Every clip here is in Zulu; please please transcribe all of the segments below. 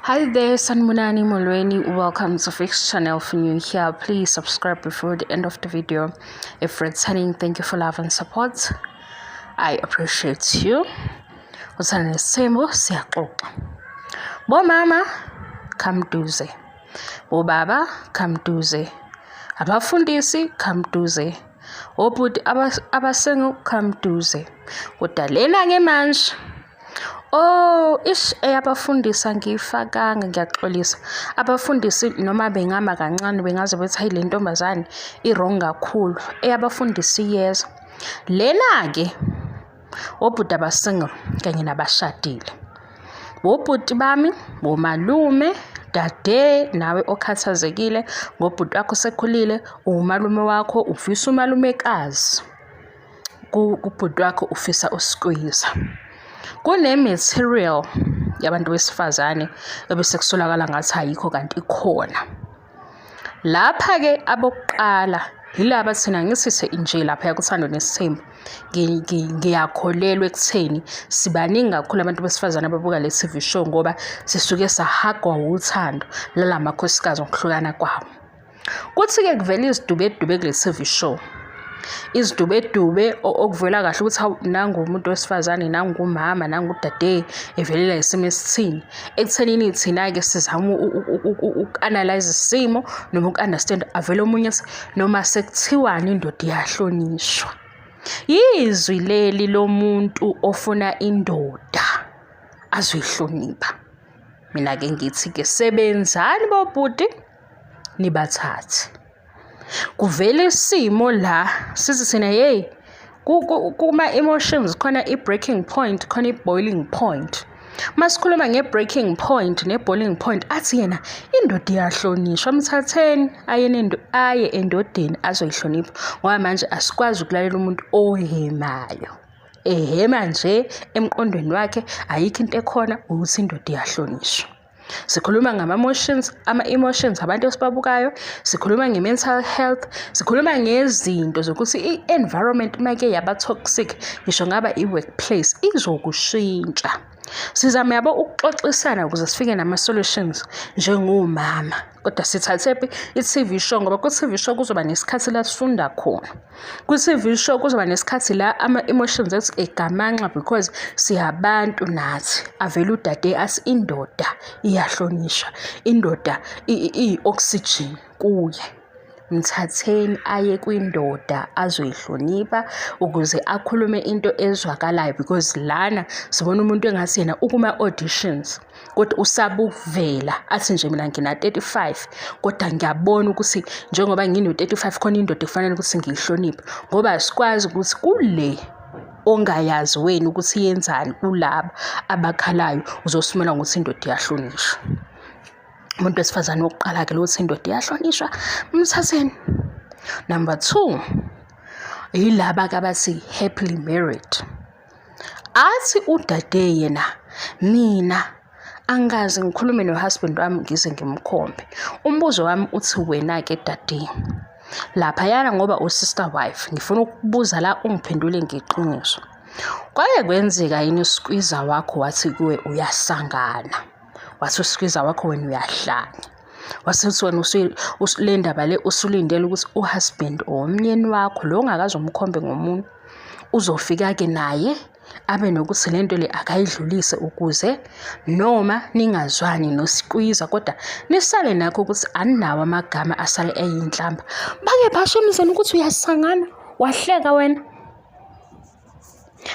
Hi there, Sanibonani Molweni. Welcome to Fix Channel. If you're new here, please subscribe before the end of the video. If returning, thank you for love and support. I appreciate you. Uthando nesithembu siyaxoxa. Bomama, come duze. Bobaba, come duze. Abafundisi, come duze. Obhuti abasengu, come duze. Kodwa lena-ke manje. Oh, ish, eyabafundisi angiyifakanga, ngiyaxolisa. Abafundisi noma bengama kancane bengaze bethi, hayi, le ntombazane i-wrong kakhulu. Eyabafundisi iyeza. Lena-ke obhuti aba-single kanye nabashadile. Bobhuti bami, bomalume, dade, nawe okhathazekile ngobhuti wakho osekhulile, umalume wakho ufisa umalumekazi. Kubhuti wakho ufisa uskwiza. Kune-material yabantu besifazane ebese kusolakala ngathi ayikho kanti ikhona. Lapha-ke abokuqala yilaba thina ngisithe nje lapha kuThando Nesithembu. Ngiyakholelwa ekutheni sibaningi kakhulu abantu besifazane ababuka le TV show ngoba sisuke sahagwa wuthando lala makhosikazi ngokuhlukana kwawo. Kuthi-ke kuvela izidubedube kule TV show. Izidubedube okuvela kahle ukuthi hawu, nangu umuntu wesifazane, nangu umama, nangu udade evelela isimo esithini. Ekuthenini thina-ke sizama uku-analyze isimo noma uku-understand, avele omunye athi noma sekuthiwani indoda iyahlonishwa. Yizwi leli lomuntu ofuna indoda azoyihlonipha. Mina-ke ngithi-ke sebenzani bobhuti, nibathathe. Kuvela isimo la sithi thina, hey, kuma-emotions khona i-breaking point, khona i-boiling point. Masikhuluma nge-breaking point ne-boiling point, athi yena indoda iyahlonishwa, mthatheni aye endodeni azoyihlonipha, ngoba manje asikwazi ukulalela umuntu ohemayo. Ehema nje emqondweni wakhe ayikho into ekhona ukuthi indoda iyahlonishwa. Sikhuluma ngama-emotions, ama-emotions abantu esibabukayo, sikhuluma nge-mental health, sikhuluma ngezinto zokuthi i-environment make yaba toxic, ngisho ngaba i-workplace izokushintsha. Sizama yabo ukuxoxisana ukuze sifike nama-solutions njengomama. Kodwa sithathephi i-TV show, ngoba ku-TV show kuzoba nesikhathi la sifunda khona. Kwi-TV show kuzoba nesikhathi la ama-emotions ethu egamanxa because siyabantu nathi. Avele udade athi indoda iyahlonishwa, indoda iyi-oxygen kuye. Mthatheni aye kwindoda azoyihlonipha ukuze akhulume into ezwakalayo, because lana sibona umuntu engathi yena ukuma-auditions kodwa usaba ukuvela athi nje mina ngina-35, kodwa ngiyabona ukuthi njengoba ngino-35 khona indoda ekufanele ukuthi ngiyihloniphe, ngoba asikwazi ukuthi kule ongayazi wena ukuthi yenzani kulaba abakhalayo uzosimela ngokuthi indoda iyahlonishwa. Umuntu wesifazane wokuqala-ke lo uthi indoda iyahlonishwa, mthatheni. Number 2, yilaba-ke abathi happily married. Athi udade yena, mina angikaze ngikhulume no-husband wami ngize ngimkhombe. Umbuzo wami uthi wena-ke dade, laphayana ngoba u-sister wife, ngifuna ukubuza la ungiphendule ngeqiniso. Kwake kwenzeka yini uskwiza wakho wathi kuwe uyasangana? Wathi uskwiza wakho wena uyahlanya. Wase uthi wena le ndaba le usulindele ukuthi u-husband or umyeni wakho lo ongakaze umkhombe ngomunwe uzofika-ke naye abe nokuthi le nto le akayidlulise, ukuze noma ningazwani nosikwiza kodwa nisale nakho ukuthi aninawo amagama asale eyinhlamba. Bake basho emzini ukuthi uyasangana, wahleka wena.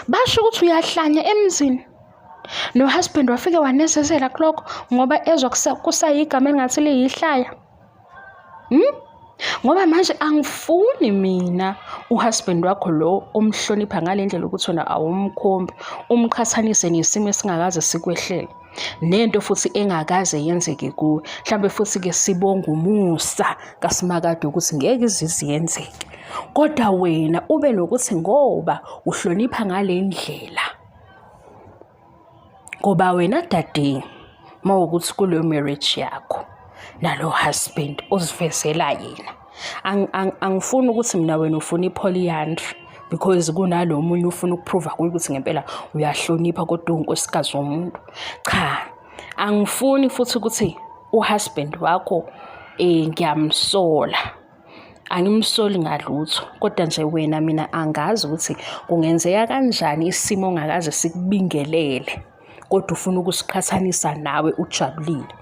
Basho ukuthi uyahlanya emzini. No-husband wafike wanezezela kulokho ngoba ezwa kusayigama elingathi liyihlaya. Ngoba manje angifuni mina u-husband wakho lo omhlonipha ngale ndlela ukuthi wena awumkhombi, umqhathanise nesimo esingakaze sikwehlele. Nento futhi engakaze yenzeke kuwe. Mhlambe futhi-ke sibonga umusa kaSimakade ukuthi ngeke izize yenzeke. Kodwa wena ube nokuthi ngoba uhlonipha ngale ndlela. Ngoba wena dade, mawukuthi kuleyo marriage yakho nalo husband ozivezela yena, angifuni ukuthi mina wena ufuna i-polyandry because kunalo omunye ufuna uku-prove kuye ukuthi ngempela uyahlonipha kodwa unkosikazi womuntu. Cha, Angifuni futhi ukuthi uhusband wakho ngiyamsola. Angimsoli ngalutho kodwa nje wena mina angazi ukuthi kungenzeka kanjani isimo ongakaze sikubingelele kodwa ufuna ukusiqhathanisa nawe ujabulile.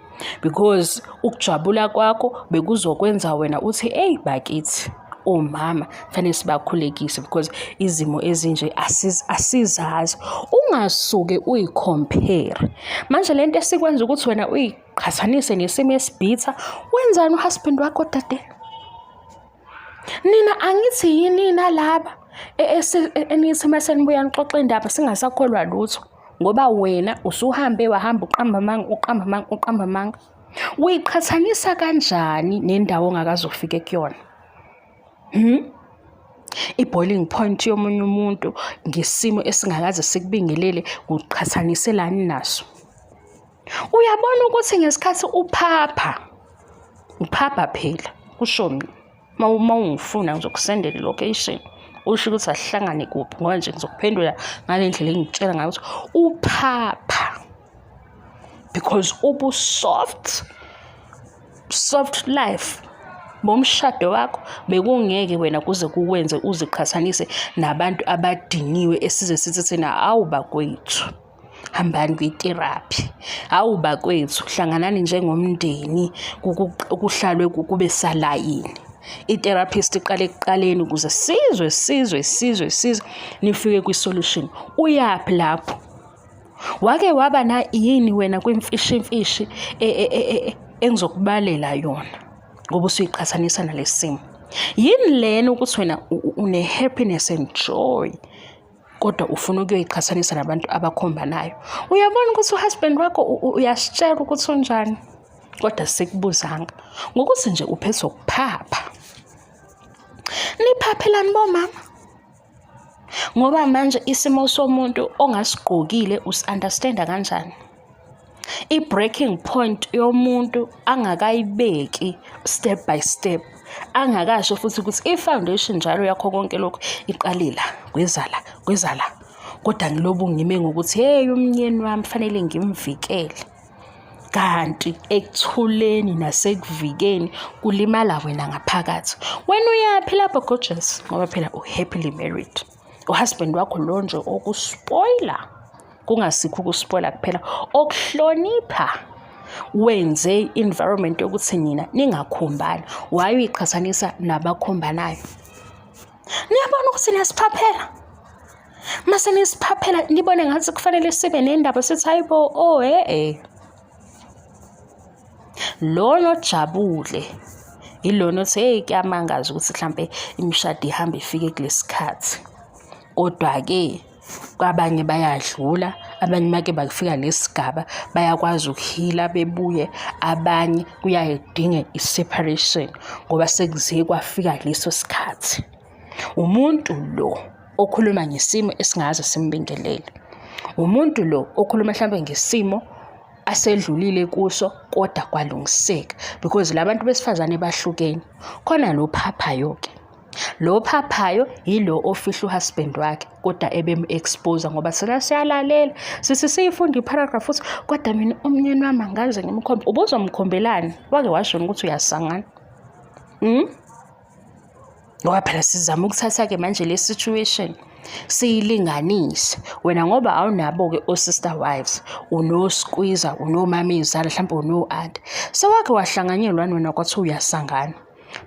Because ukujabula kwakho bekuzokwenza wena uthi eyi bakithi omama fanele sibakhulekise because izimo ezinje asizazi. Ungasuke uyi-compare. Manje lento esikwenza ukuthi wena uyiqhathanise nesimo esibhitha, wenzani uhusband wakho dade? Nina angithi yinina laba enithi uma senibuya nixoxe indaba singasakholwa lutho ngoba wena usuhambe wahamba uqamba amanga uqamba amanga uqamba amanga. Uyiqhathanisa kanjani nendawo ongakaze ufike kuyona? Hmm? I-boiling point yomunye umuntu ngesimo esingakaze sikubingelele kuqhathaniselani naso? Uyabona ukuthi ngesikhathi uphapha, uphapha phela, kusho mina. Uma ungifuna ngizokusendela i-location usho ukuthi asihlangane kuphi ngoba nje ngizokuphendula ngale ndlela engikutshela ngayo ukuthi uphapha because ubu-soft soft life bomshado wakho bekungeke wena kuze kukwenze uziqhathanise nabantu abadiniwe esize sithi thina awu bakwethu. Hambani kwi-therapy. Hawu bakwethu, hlanganani njengomndeni kuhlalwe kube salayini. I-therapist iqale ekuqaleni ukuze sizwe sizwe sizwe sizwe nifike kwi-solution. Uyaphi lapho? Wake waba na yini wena kwimfishimfishi e, e, e, engizokubalela yona ngoba usuyiqhathanisa nalesi simo? Yini lena ukuthi wena une-happiness and joy kodwa ufuna ukuyoyiqhathanisa nabantu abakhombanayo. Uyabona ukuthi uhusband wakho uyasitshela ukuthi unjani, kodwa sikubuzanga ngokuthi nje uphethwe ukuphapha. Niphaphelani bomama? Ngoba manje isimo somuntu ongasigqokile usi-understand-a kanjani? I-breaking point yomuntu angakayibeki step by step, angakasho futhi ukuthi i-foundation njalo yakho konke lokhu iqale la, kweza la, kweza la. Kodwa ngilobu ngime ngokuthi hey umnyeni wami fanele ngimvikele. Kanti ekuthuleni nasekuvikeni kulimala wena ngaphakathi. Wena uyaphi lapho gorgeous? Ngoba phela u-happily married. Uhusband wakho lo nje okuspoiler. Kungasikho ukuspoila kuphela, okuhlonipha wenze i-environment yokuthi nina ningakhombani. Why uyiqhathanisa nabakhombanayo? Niyabona ukuthi niyasiphaphela. Mase nisiphaphela nibone ngathi kufanele sibe nendaba sithi hayibo oh eh. Lona ojabule ilona othi hey kuyamangaza ukuthi mhlampe imishado ihambe ifike kulesikhathi. Kodwa-ke kwabanye bayadlula, abanye make bakufika lesigaba bayakwazi ukuhila bebuye, abanye kuyaye kudinge i-separation ngoba sekuze kwafika leso sikhathi. Umuntu lo okhuluma ngesimo esingaze simbingelele. Umuntu lo okhuluma mhlampe ngesimo asedlulile kuso kodwa kwalungiseka because labantu besifazane bahlukene. Khona lo phaphayo-ke. Lo phaphayo yilo ofihla uhusband wakhe kodwa ebemu-expose ngoba thina siyalalela sithi siyifunda iparagraph futhi kodwa mina umnyeni wami angaze ngimkhombe. Ubuzomkhombelani? Wake washo ukuthi uyasangana? Hmm? Ngoba phela sizama ukuthatha-ke manje le situation siyilinganise. Wena ngoba awunabo-ke o-sister wives, uno-squeezer, unomamezala, mhlawumbe uno-anti. Sewake wahlanganyelwa wena kwathiwa uyasangana.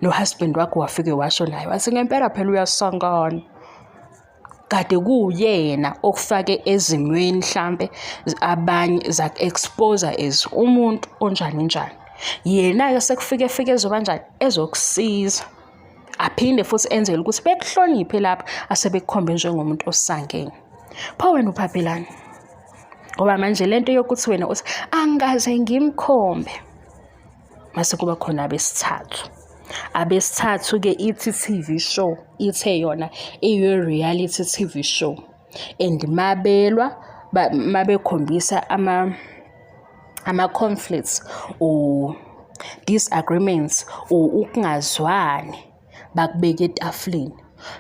No-husband wakho wafike washo naye wathi ngempela phela uyasangana. Kade kuwuyena okufake ezimweni mhlampe abanye zaku-expose as umuntu onjani njani. Yena-ke sekufike efike ezoba njani? Ezokusiza. Aphinde futhi enzele ukuthi bekuhloniphe lapha asebekukhombe njengomuntu osangene. Pho wena uphaphelani? Ngoba manje lento yokuthi wena uthi angikaze ngimkhombe. Mase kuba khona abesithathu. Abesithathu-ke ithi TV show, ithe yona iyi-reality TV show. And mabelwa mabekhombisa ama-conflicts or disagreements or ukungazwani bakubeka etafuleni.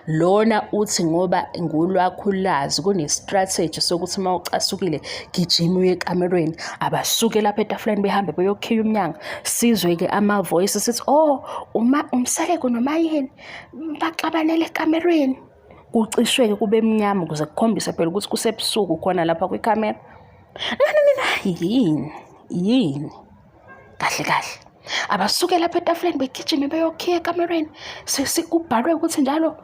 Lona uthi ngoba ngolwakho ulwazi kune-strategy sokuthi uma ucasukile gijima uye ekamerweni. Abasuke lapha etafuleni behambe beyokhiya umnyango. Sizwe-ke ama-voice sithi, oh, uma uMseleku noMayeni baxabanele ekamerweni. Kucishwe-ke kube mnyama ukuze kukhombise phela ukuthi kusebusuku khona lapha kwikhamera. Nani nina yini? Yini? Kahle kahle. Abasuke lapha etafuleni begijime beyokhiya ekamerweni. Kubhalwe ukuthi njalo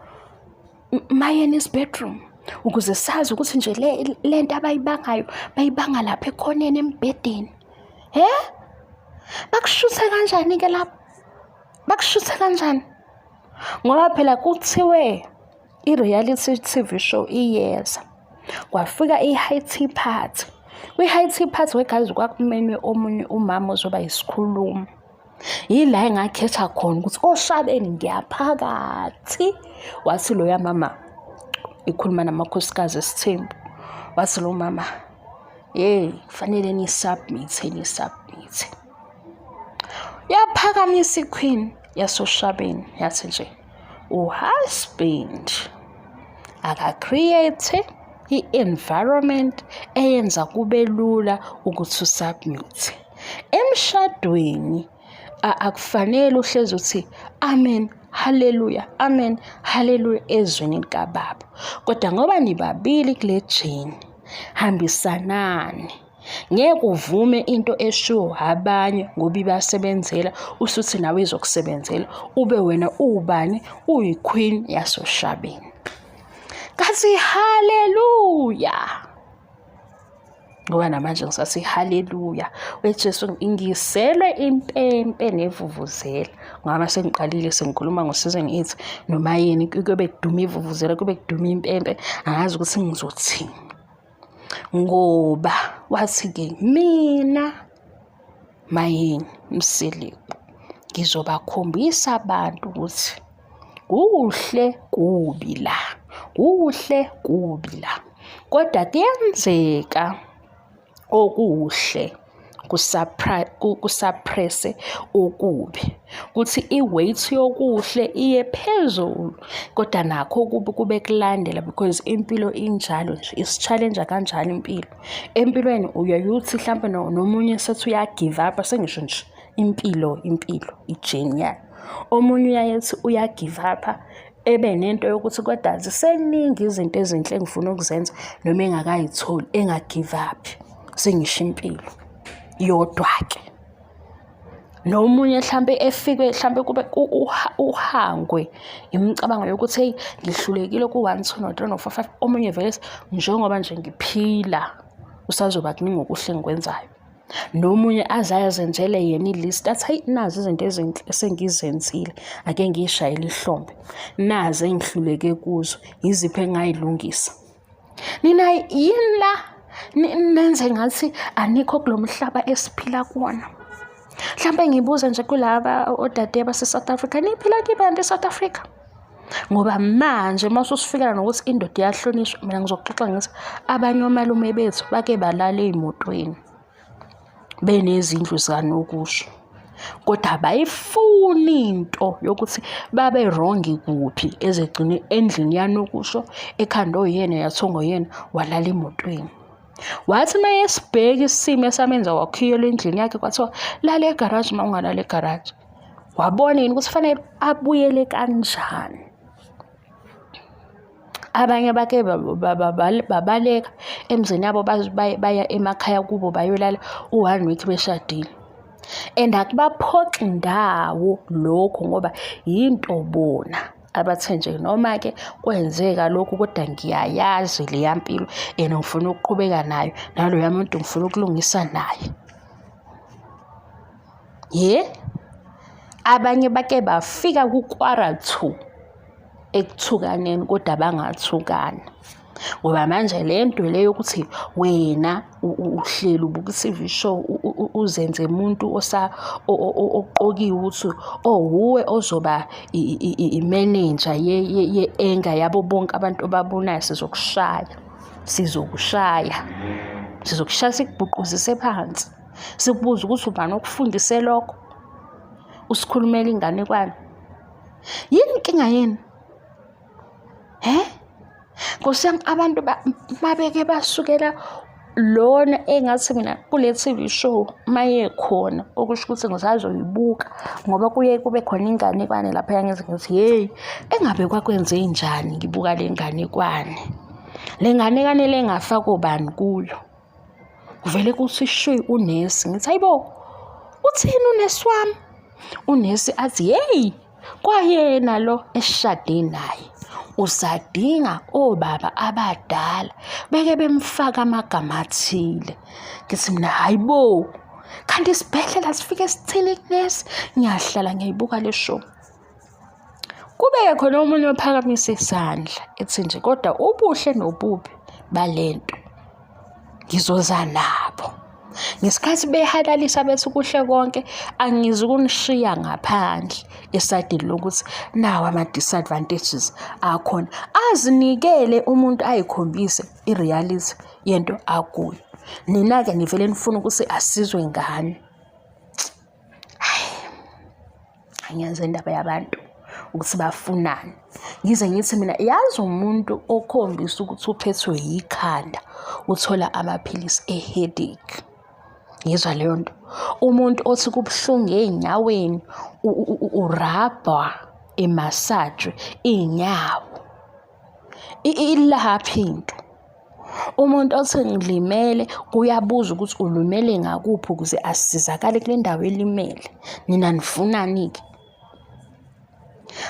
Mayeni's bedroom ukuze sazi ukuthi nje le lento abayibangayo bayibanga lapha ekhoneni embhedeni. He? Bakushuthe kanjani ke lapho? Bakushuthe kanjani? Ngoba phela kuthiwe i-reality TV show iyeza. Kwafika i-high tea party. Kwi-high tea party wegazi kwakumenywe omunye umama ozoba yisikhulumi. Yila engakhetha khona ukuthi oshabeni ngiyaphakathi. Wathi loya mama ikhuluma namakhosikazi esithembu. Wathi lo mama, hey, kufanele ni-submit-e, ni-submit-e. Yaphakamisa iQueen yasoShabeni yathi nje uhusband aka-create i-environment eyenza kube lula ukuthi usubmit. Emshadweni akufanele uhlezi uthi amen haleluya amen haleluya ezwini likababa, kodwa ngoba nibabili kule journey hambisanani. Ngeke uvume into eshiwo abanye ngoba ibasebenzela usuthi nawe izokusebenzela ube wena uwubani uyi-queen yasoShabeni. Ngathi haleluya ngoba namanje ngisathi haleluya weJesu ngiselwe impempe nevuvuzela ngoba sengiqalile sengikhuluma ngo-season 8 noma yini kube kuduma ivuvuzela kube kuduma impempe angazi ukuthi ngizothini. Ngoba wathi-ke mina Mayeni Mseleku ngizobakhombisa abantu ukuthi kuhle kubi la, kuhle kubi la. Kodwa kuyenzeka okuhle kusuppress-e okubi. Kuthi i-weight yokuhle iye phezulu kodwa nakho okubi kube kulandela because impilo injalo nje isi-challenge-a kanjalo impilo. Empilweni uyaye uthi hlampe nomunye sethi uya-give up sengisho nje impilo impilo i-journey yayo. Omunye uyaye ethi uya-give up-a ebe nento yokuthi kodwa ziseningi izinto ezinhle engifuna ukuzenza noma engakayitholi enga-give up-i. Sengisho impilo yodwa-ke. Nomunye hlampe efike hlampe kube uhangwe imicabango yokuthi hheyi ngihlulekile ku-one, two, no-three, no-four, five. Omunye vele njengoba nje ngiphila kusazoba kuningi okuhle engikwenzayo. Nomunye aze ayozenzele yena i-list athi hayi nazi izinto ezinhle esengizenzile ake ngiyishayele ihlombe, nazi engihluleke kuzo, yiziphi engingayilungisa. Nina yini la nenze ngathi anikho kulo mhlaba esiphila kuwona? Mhlampe ngibuze nje kulaba odade base-South Africa, niphila kiphi kanti e-South Africa? Ngoba manje uma ususifikela nokuthi indoda iyahlonishwa, mina ngizokuxoxa ngithi abanye omalume bethu bake balala ey'motweni benezindlu zikanokusho. Kodwa abayifuni into yokuthi babe wrong kuphi ezegcine endlini yanokusho ekhanda oyena yathonga oyena walala emotweni. Wathi uma esibheka isimo esamenza wakhiyelwa endlini yakhe kwathiwa lala egaraji uma ungalala egaraji. Wabona yini ukuthi kufanele abuyele kanjani. Abanye bake babaleka emzini yabo baya emakhaya kubo bayolala u-one week beshadile. And akubaphoxi ndawo lokho ngoba yinto bona abathe nje noma-ke kwenzeka lokhu kodwa ngiyayazi leya mpilo and ngifuna ukuqhubeka nayo naloya muntu ngifuna ukulungisa naye. Ye? Abanye bake bafika kukwara 2 ekuthukaneni kodwa bangathukana. Ngoba manje le nto le yokuthi wena uhleli ubuka i-T_V show uzenze umuntu oqokiwe ukuthi oh wuwe ozoba imenenja ye-anger yabo bonke abantu obabonayo sizokushaya, sizokushaya, sizokushaya sikubhuquzise phansi. Sikubuze ukuthi ubani okufundise lokho, usikhulumela inganekwane. Yini inkinga yenu? He? Nkosi yami abantu mabeke basukela lona engathi mina kule TV show mayekhona okusho ukuthi ngisazoyibuka ngoba kuye kube khona inganekwane laphaya ngize ngithi hey engabe kwakwenze njani ngibuka le nganekwane le nganekwane le ngafakwa obani kuyo. Kuvele kuthi shwi unesi ngithi hayibo uthini unesi wami? Unesi athi yeyi kwayena lo esishade naye usadinga obaba abadala beke bemfaka amagama athile. Ngithi mina hayi bo kanti isibhedlela sifike sithini kunesi? Ngiyahlala ngiyayibuka le show. Kube-ke khona omunye ophakamisa isandla ethi nje kodwa ubuhle nobubi bale nto ngizoza nabo. Ngesikhathi behalalisa bethi kuhle konke angizukunishiya ngaphandle esayidini lokuthi nawa ama-disadvantages akhona. Azinikele umuntu ayikhombise i-reality yento akuyo. Nina-ke nivele nifune ukuthi asizwe ngani. Angiyazi indaba yabantu ukuthi bafunani. Ngize ngithi mina yazi umuntu okhombisa ukuthi uphethwe yikhanda uthola amaphilisi e-headache. Ngizwa leyo nto. Umuntu othi kubuhlungu ey'nyaweni urabha emasajwe iy'nyawo. Ilaphi into. Umuntu othi ngilimele kuyabuza ukuthi ulimele ngakuphi ukuze asizakale kule ndawo elimele. Nina nifunani-ke?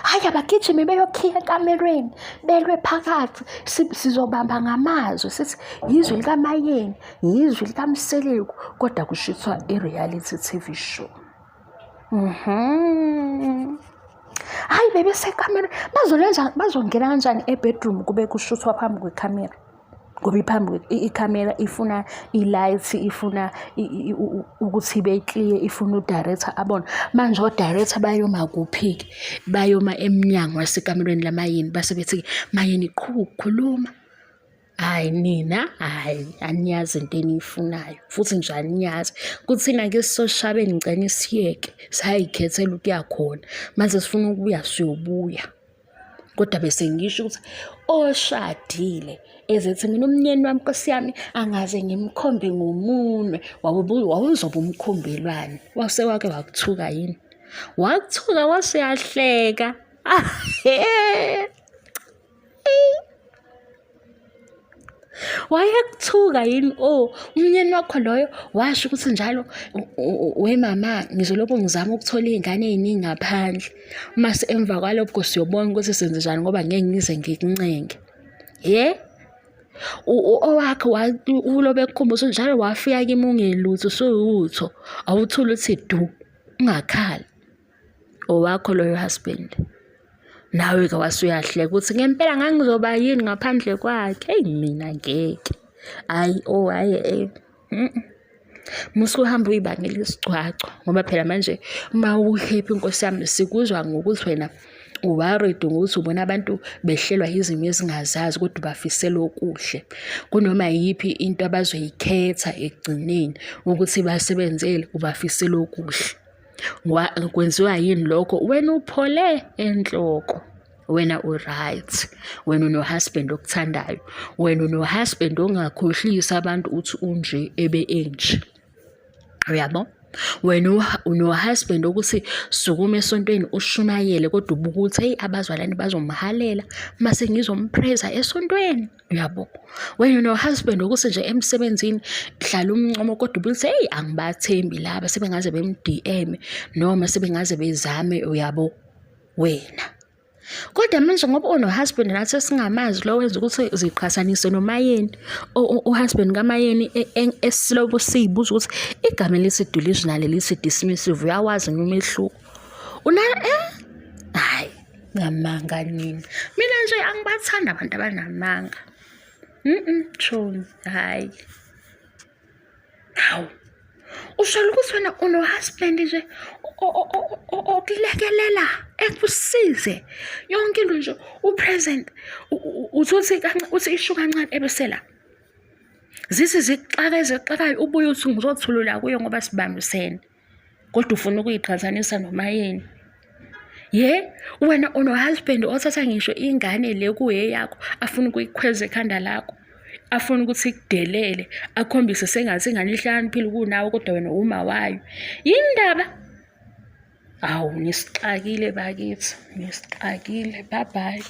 Hhayi abagijime beyokhiya ekamerweni belwe phakathi sizobamba ngamazwi sithi yizwi likaMayeni, yizwi likaMseleku kodwa kushithwa i-reality T_V show. Mhm. Hayi bebesekamereni bazolenza bazongena kanjani ebedroom kube kushuthwa phambi kwekhamera ngoba iphambi ikhamera ifuna i-light ifuna ukuthi ibe clear ifuna u-director abone manje o-director bayoma kuphi-ke bayoma emnyango wasekamerweni lamayeni base bethi-ke mayeni qhuba ukukhuluma. Hhayi nina, hhayi aniyazi into eniyifunayo futhi nje aniyazi. Kuthina-ke sisoshabeni ngicela nisiyeke sayikhethela ukuya khona mase sifuna ukubuya siyobuya. Kodwa bese ngisho ukuthi oshadile ezethi mina umnyeni wami nkosi yami angaze ngimkhombe ngomunwe wawuzobe umkhombelwani wase wake wakuthuka yini? Wakuthuka wase uyahleka. Wayekuthuka yini o oh, umnyeni wakho loyo washo ukuthi njalo wemama ngizolokhu ngizama ukuthola iy'ngane ey'ningi ngaphandle mase emva kwalokho siyobona ukuthi senze njani ngoba ngeke ngize ngikuncenge ye owakhe ulobe ekukhumbuza njalo wafika kimi ungelutho usuyutho awuthule uthi du ungakhali. Owakho loyo husband. Nawe-ke wase uyahleka ukuthi ngempela ngangizoba yini ngaphandle kwakhe. Eyi mina ngeke. Hhayi oh hhayi eh. Musa uhambe uyibangela isigcwagcwa ngoba phela manje uma u-happy nkosi yami sikuzwa ngokuthi wena u-worried ngokuthi ubona abantu behlelwa yizimo ezingazazi kodwa ubafisela okuhle. Kunoma yiyiphi into abazoyikhetha ekugcineni ukuthi basebenzele ubafisela okuhle. Kwenziwa yini lokho? Wena uphole enhloko. Wena u-right, wena uno-husband okuthandayo, wena uno-husband ongakhohlisi abantu uthi unje ebe enje. Uyabo? Wena uno-husband okuthi sukuma esontweni ushumayele kodwa ubuka ukuthi hheyi abazalwane bazomhalela mase ngizompraise esontweni. Uyabo? Wena uno-husband ukuthi nje emsebenzini hlala umncomo kodwa ubuthi heyi angibathembi laba sebengaze bem-D_M noma sebengaze bezame uyabo wena. Kodwa manje ngoba uno-husband nathi esingamazi lo wenza ukuthi ziqhathanise noMayeni u-husband kaMayeni esilobu siyibuza ukuthi igama elithi delusional elithi dismissive uyawazi yini umehluko? Una eh hhayi. Ngamanga nini? Mina nje angibathandi abantu abanamanga. Chomi, hhayi. Hawu. Usholo ukuthi wena uno-husband nje okulekelela ekusize yonke into nje u-present uthi uthi ishu kancane ebesela zithi zixaka ezixakayo ubuye uthi ngizothulula kuyo ngoba sibambisene. Kodwa ufuna ukuyiqhathanisa noMayeni. Ye, wena uno-husband othatha ngisho ingane le kuyeyakho afuna ukuyikhweza ekhanda lakho. Afuna ukuthi ikudelele, akhombise sengathi ingane ihlakaniphile kunawe kodwa wena uma wayo. Yini ndaba? Hawu nisixakile bakithi, nisixakile. Bye bye.